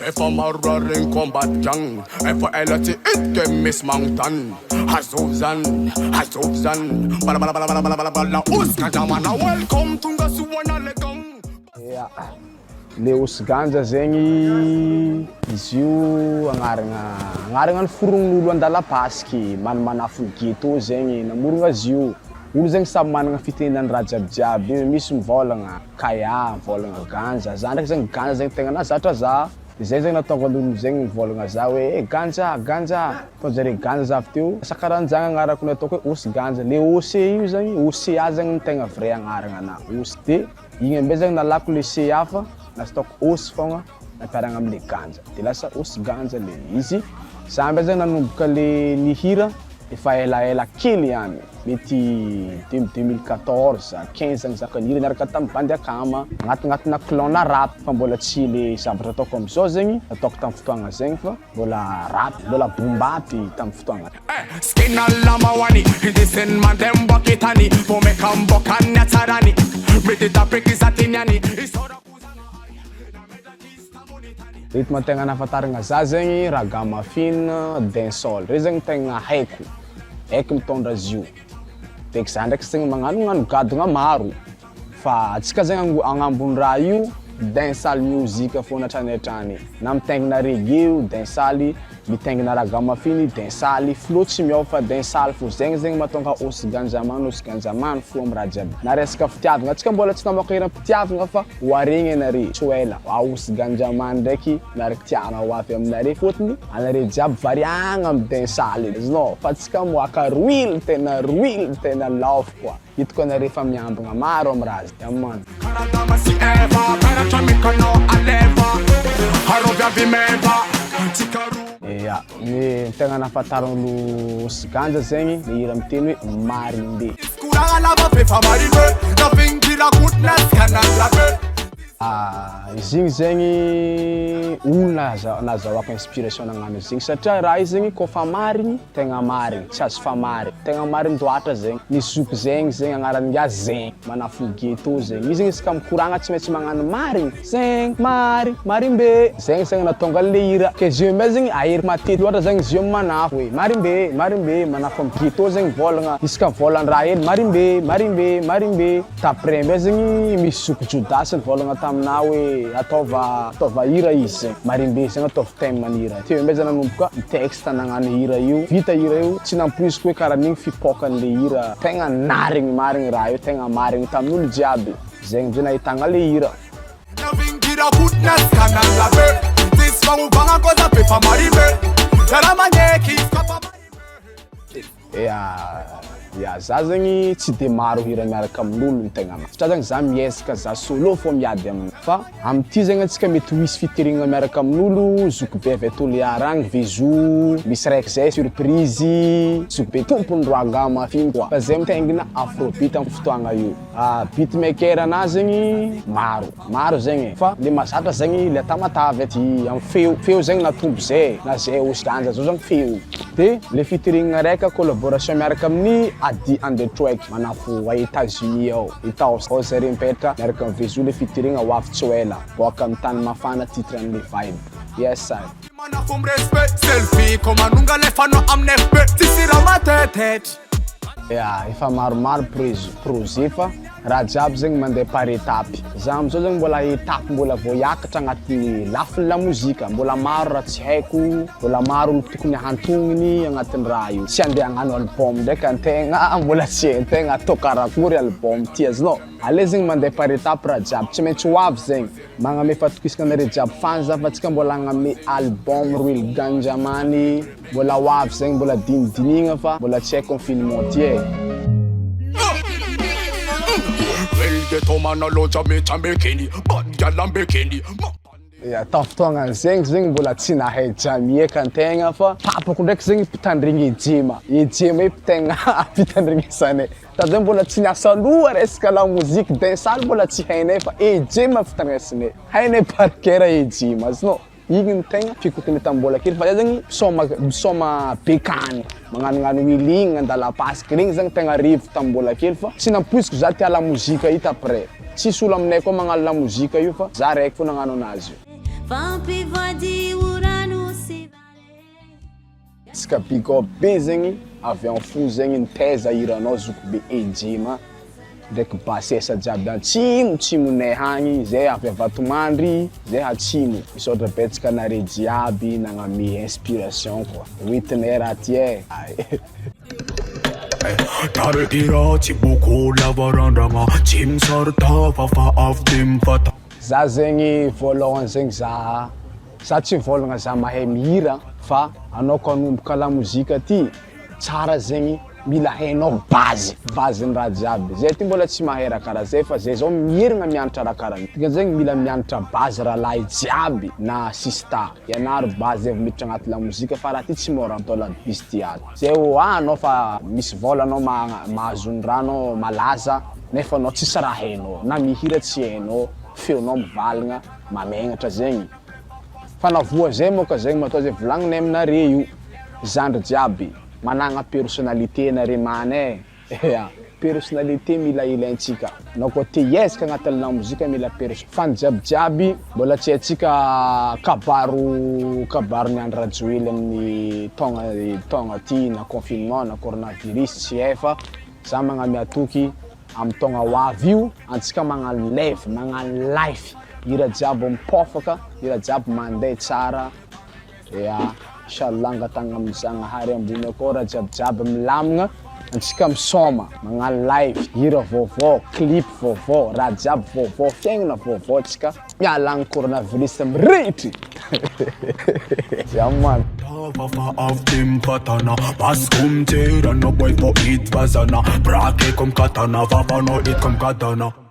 Efa maro raha regniko ambadika agny. Efa ela tsy hiditra e misy magnontany. Azovy zany, azovy zany. Balabalabalabalabala Osy Ganja mana welcome tonga soa nalegang. Ya, le Osy Ganja zegny izy io agnaragna agnaragna niforonin'olo andalapasiky, manimanafo ny ghetto zegny namorogna azy io. Olo zegny samy managna fitenenany raha jiabijiaby io, misy mivôlagna kaya, mivôlagna ganja, za ndraiky zegny ganja zegny tegna nahazatra za, de zay zegny nahatonga an'olo zegny nivôlagna za hoe e ganja, ganja, ataon-jare ganja za avy teo, lasa karahan'zany agnarako nataoko hoe Osy Ganja, le Ose io zegny, Osea zegny no tegna vrai agnaragnanahy, Osy, de igny amizay zegny nalako le sea fa lasa ataoko Osy fogna nampiarahagna amle ganja, de lasa Osy Ganja le izy, za amizay zegny nanomboka le nihira efa elaela kely ihany, mety 2014, 15 agny za ka nihira niaraka tamin'ny bandy akama, agnatignatina clan-na rap fa mbola tsy le zavatra ataoko amizao zegny nataoko tamin'ny fotoagna zegny fa mbola rap, mbola boom bap tamin'ny fotoagna. Rythme tegna nahafantaragna za zegny ragamuffin, dancehall, reo zegny tegna haiko, haiko mitondra azy io, de za ndraiky zegny magnanognano gadogna maro fa antsika zegny agnambony raha io dancehall music foagna hatrany hatrany, na mitaingina reggae io dancehall, mitaingina ragamuffin dancehall, flow tsy miôva fa dancehall fô, zegny zegny mahatonga Osy Ganjaman Osy Ganjaman fo amy raha jiaby, na resaka fitiavagna, antsika mbola tsy namoaka hiram-pitiavagna fa ho aregny anare tsy ho ela, Osy Ganjaman ndraiky miaraka tiana ho avy aminare fôtony anare jiaby variagna amy dancehall azonao fa antsika amoaka real tena real tena love koa. Hitako anareo efa miambigna maro am raha zay aman. Ya, ny tegna nahafantaran'olo Osy Ganja zegny le hira miteny hoe Marimbe. Izy igny zegny olo nahazahoako inspiration nagnano izy igny satria raha io zegny kôfa marigny tegna marigny tsy azo famarigny, tegna marin-doatra zegny, ny zoky zegny zegny agnaran'ingahy zegny manafo ny ghetto zegny, izy zegny isaka mikoragna tsy maintsy magnano marigny zegny, marigny, marimbe, zegny zegny nahatonga an'le hira, ke izy io amizay zegny ahery matetiky loatra zegny izy io manafo hoe marimbe, marimbe, manafo amy ghetto zegny vôlagna isaka vôlan-draha hely marimbe, marimbe, marimbe. D'après amizay zegny misy zoky Jodasy nivôlagna taminah hoe ataova ataova hira izy zegny, marimbe zegny ataovy thème ny hira. Teo amizay zah nanomboka ni-texte nagnano hira io, vita hira io, tsy nampoiziko hoe karaha an'igny fipoakan'le hira, tegna narigny marigny raha io, tegna marigny tamin'olo jiaby, zegny amizay nahitagna le hira. Ya, za zegny tsy de maro hira miaraka amin'olo ny tegna marina, satria zegny za miezaka za solo fô miady aminy, fa amty zegny antsika mety ho hisy featuring miaraka amin'olo, zokibe avy a Toliara agny, Vezo, misy raiky zay surprise, zokibe tompony rwagamafin koa, fa zay mitaingina afrobeat am fotoagna io. Beat maker anahy zegny maro, maro zegny e, fa le mahazatra zegny le a Tamatave aty am feo, feo zegny natombo zay, na zay Osy Ganja zao zany feo, de le featuring raika collaboration miaraka amin'ny Adi and the Track manafo a Etats Unis ao, hita ao, ao zare mipetraka miaraka am Vezo le featuring ho avy tsy ho ela, boaka am tany mafana titre an'le vibe, yes sir. Ya, efa maromaro projet fa raha jiaby zegny mandeha par étape. Za amizao zegny mbola étape mbola vao hiakatra agnatin'ny lafiny lamozika, mbola maro raha tsy haiko, mbola maro olo tokony ahantogniny agnatin'ny raha io. Tsy andeha hagnano album ndraiky antegna, mbola tsy hain-tegna atao karakory album ty azonao. Aleo zegny mandeha par étape raha jiaby, tsy maintsy ho avy zegny. Magname fatokisana anareo jiaby fans za fa tsika mbola hagname album Real Ganja Money mbola ho avy zegny mbola dinidinigna fa mbola tsy hay confinement ty e. Ya tam fotoagna zegny zegny mbola tsy nahay Jamieka antegna fa papako ndraiky zegny mpitandregny Ejema, Ejema io tegna fitandregnesanay. Tadao mbola tsy niasa loha resaka lamoziky dancehall mbola tsy hainay fa Ejema fitandresinay, hainay par coeur Ejema azonao, igny no tegna fikotinay tam mbola kely fa zay zegny misaoma misaoma bekany magnanognano wheeling andalapasika regny zegny tegna reviko tam mbola kely fa tsy nampoiziko za tia lamozika io t'après, tsisy olo aminay koa magnano lamozika io fa za raiky fô nagnano anazy io. Fampivoady ho rano sy vare. Tsika big up be zegny avy am fo zegny nitaiza hiranao zokibe Ejema ndraiky bassesse jiaby atsimo tsimonay hagny zay avy a Vatomandry zay atsimo misaotra betsaka anare jiaby nagname inspiration koa hoentinay raha ty e. Tarety ratsy boko lava randragna Tsy misaro-tava fa avy de mifata. Za zegny voalohany zegny za za tsy mivôlagna za mahay mihira fa anao ko hanomboka lamozika ty tsara zegny mila hainao base, base ny raha jiaby, zay ty mbola tsy mahay raha karaha zay fa zay zao mierigna mianatra raha karaha io, dikan'izegny mila mianatra base rahalahy jiaby na sista, ianaro base zay vao miditra agnaty lamozika fa raha ty tsy môra atao la bise ty ato. Zay hoa anao fa misy vôla anao mahazo ny raha anao malaza nefa anao tsisy raha hainao na mihira tsy hainao feonao mivalagna mamegnatra zegny fa na voa zay moka zegny matoa zay volagninay aminare io zandry jiaby managna personnalité nare mana e ya personnalité mila ilaintsika anao koa te hiezaka agnatin'ny lamozika mila perso fa ny jiaby jiaby mbola tsy haintsika kabaro kabaron'i Andry Rajoely amin'ny taogna taogna ty na confinement na coronavirus tsy hay fa za magnamia toky amin'ny taogna ho avy io antsika magnano live magnano life hira jiaby mipôfaka hira jiaby mandeha tsara Ya, Inshallah angatahagna amin'ny Zagnahary ambony akao raha jiaby jiaby milamigna, antsika misaoma, magnano live, hira vaovao, clip vaovao, raha jiaby vaovao, fiaignana vaovao antsika, miala agny coronavirus mirehitry. Ya man. Tava fa avy de mivatana Masoko mijery anao boy vao hidivazana Braqueko mikatana Vavanao hidiko mikadana.